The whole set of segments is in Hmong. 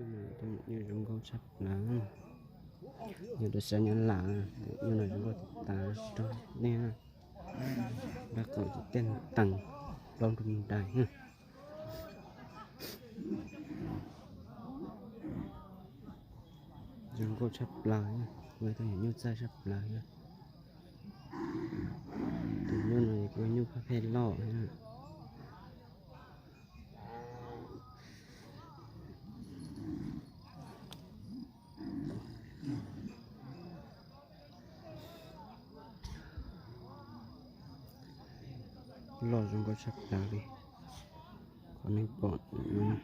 Tus nyuj zoo nkauj tshaj plaws, yog rau sab Nyab Laj, tus nyuj no zoo nkauj tas rog nej, dab qau ces tej tees plaub nrog nraim. Zoo nkauj tshaj plaws, ua tus nyuj txaij tshaj plaws. Tus nyuj no kuj nyuj phaj pheej loj. Loj zoo nkauj tshaj plaws li qhov nej pom no.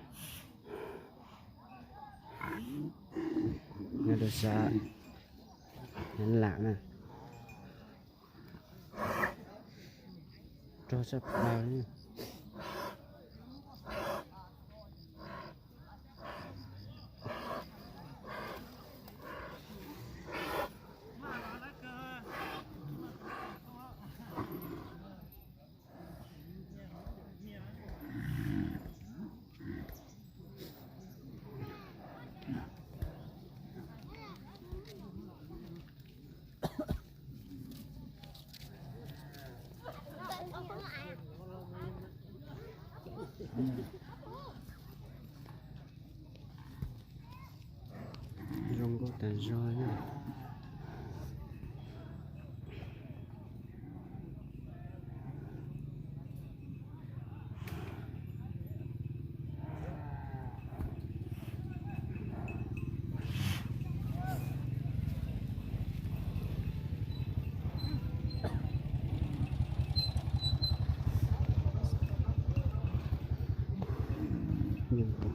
Nyob rau sab Nyab Laj na, rog tshaj plaws li. Zoo nkauj tas zog na.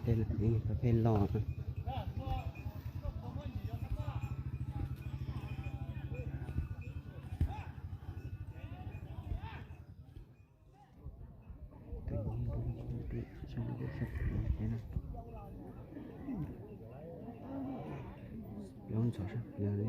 Tej no pheej los. Tus nyuj zoo nkauj tshaj plaws thiab na. Plaub ntxhov sab plaws li.